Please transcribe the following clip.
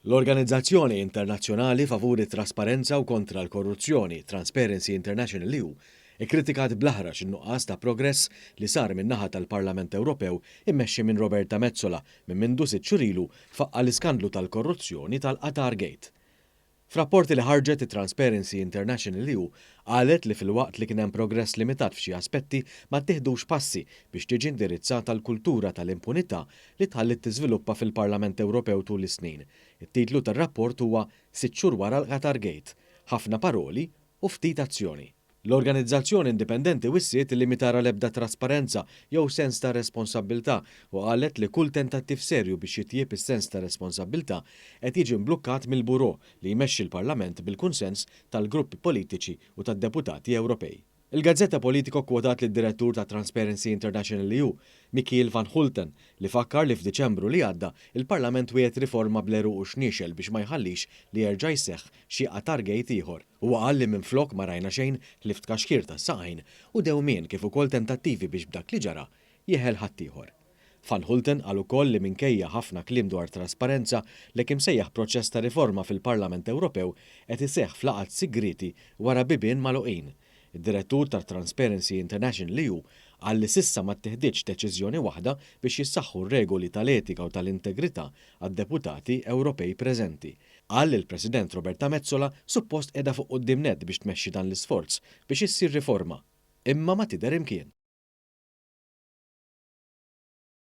L-organizzazzjoni internazzjonali favur it-trasparenza u kontra l-korruzzjoni, Transparency International EU, ikkritikat bl-aħrax in-nuqqas ta' progress li sar min-naħa tal-Parlament Ewropew immexxi minn Roberta Metsola minn mindu 6 xhur ilu faqqa' l-iskandlu tal-korruzzjoni tal-Qatargate. F'rapporti li ħarġet, it-Transparency International EU qalet li filwaqt li kien hemm progress limitat f'xi aspetti, ma ttieħdux passi biex tiġi indirizzata l-kultura tal-impunità li tħallit tiżviluppa fil-Parlament Ewropew tul is-snin. It-titlu tar-rapport huwa "6 xhur wara l-Qatargate: Ħafna paroli u ftit azzjoni". L-organizzazzjoni indipendenti wissiet li mi tara l-ebda trasparenza jew sens ta' responsabbiltà u qalet li kull tentattiv serju biex jitjieb is-sens ta' responsabbiltà qed jiġi mblukkat mill-Bureau li jmexxi l-Parlament bil-kunsens tal-gruppi politiċi u tad-deputati Ewropej. Il-Gazzetta Politico kwotat lid-direttur ta' Transparency International EU, Michiel van Hulten, li fakkar li f'Diċembru li għadda il-Parlament wiegħed riforma bl-għeruq u xniexel biex ma jħallix li jerġa' jseħħ xi Qatargate ieħor. Huwa qal li minflok ma rajna xejn ħlief tkaxkir ta' saqajn u dewmien kif ukoll tentattivi biex b'dak li ġara jeħel ħaddieħor. Van Hulten qal ukoll li minkejja ħafna kliem dwar trasparenza, l-hekk imsejjaħ proċess ta' riforma fil-Parlament Ewropew qed iseħħ f'laqgħat sigriti wara bibien magħluqin. Id-direttur tar Transparency International EU qal li s'issa ma ttiħditx deċiżjoni waħda biex jissaħħu regoli tal-etika u tal-integrità għad-deputati Ewropej preżenti. Qal li l-President Roberta Metsola suppost qiegħda fuq quddiem nett biex tmexxi dan l-isforz biex issir riforma. Imma ma tidher imkien.